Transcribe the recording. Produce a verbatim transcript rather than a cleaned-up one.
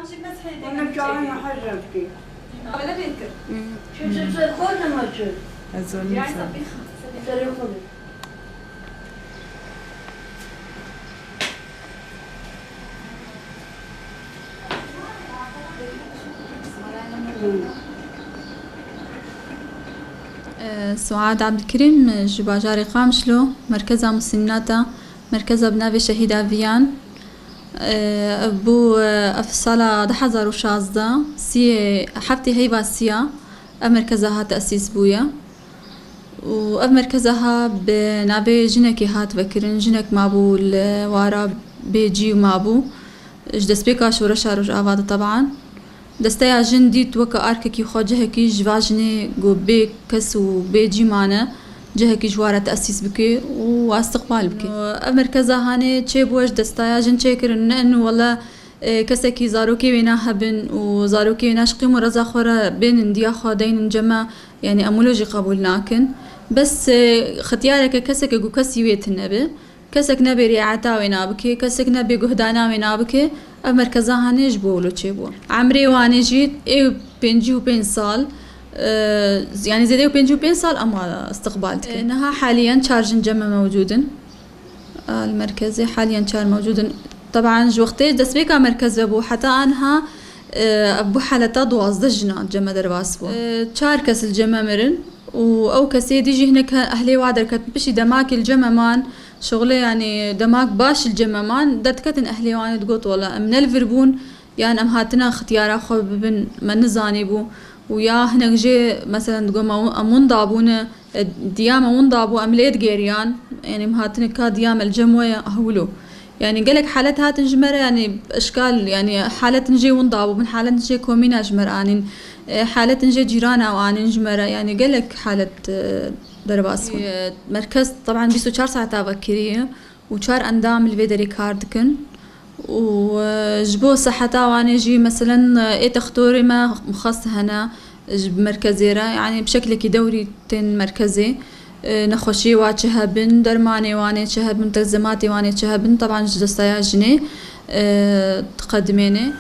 Onu çağın hazır ki. Çünkü sen koydun mu şu? Ez onu Serê xwe. Suad Abdulkerim, ji bajarê Qamişlo, merkeza Musînata, merkeza bi navê Şehîda Viyan. Ev bû, ev sala du hezar û şazdeh, siyê heftê heyva siya, ev merkeza ha tesîs bûye. Û ev merkeza ha bi navê jinekê hat vekirin. Jinek mabû li wara bê cî mabû. Ji destpêka şoreşa Rojava de teban. Desteya jin dît weke arkekî xwe cihekî ji va jinê ku bê kes û bê cî mane, cihekî ji wa re tesîs bike û wa istiqbal bike. Ev merkeza hanê çêbû, ji desteya jin çêkirin, ne in wele, e, kesekî zarokê wê nahebin û zarokê wê naşqîm û reza xwe re bênin diya xwe deynin ceme, yanî em wilo jî qebûl nakin. Bes, e, xitiyareke keseke ku kesî wê tune be. Kesek nebê riayeta wê nabike, kesek nebê guhdana wê nabike, ev merkeza hanê ji bo wilo çêbû. Emrê wanê jî ê pêncî û pênc sal, e, yanî zêde û pêncî û pênc sal em wa istiqbal dikin. E, niha haliyen çar jin cem me mewcûd in. Li merkezê haliyen çar mewcûd in. Teban ji wextê destpêka merkez vebû heta anha, e, ev bû haleta duwazdeh jina cem me derbas bû. E, çar kes li cem me mirin û ew kesê dî jî hinek ehlê wa derketin. Piştî demakê li cem me man, şixulê, yanî demak baş li cem me man, derdiketin ehlê wan ê digot, wela em ne li vir bûn, yan em hatina xitiyara xwe bibin, me nizanîbû. Û ya hinek jê, meselen, digot me em winda bûne, e, diya me winda bû, em lê digeriyan, yanî em hatine ka diya me li cem we ye, hewlo. Yanî gelek halet hatin ji me re, yanî eşkal, yanî haletin jê winda bû, bin haletin jê komîna ji me re anîn, e, haletin jê cîrana anîn ji me re, yanî gelek halet, e, derbas bûn. E, merkez, teban, bîst û çar saeta vekirî û çar endam li vê derê kar dikin. Û, e, ji bo seheta wan ê jî, meselen, e, ê textorê me mixas hene ji merkezê re, yanî bi şeklekî dewrî tên merkezê, e, nexweşiyê wa çi hebin, dermanê wan ê çi hebin, telzematê wan ê çi hebin, teban ji desteya jinê, e, diqedimêne.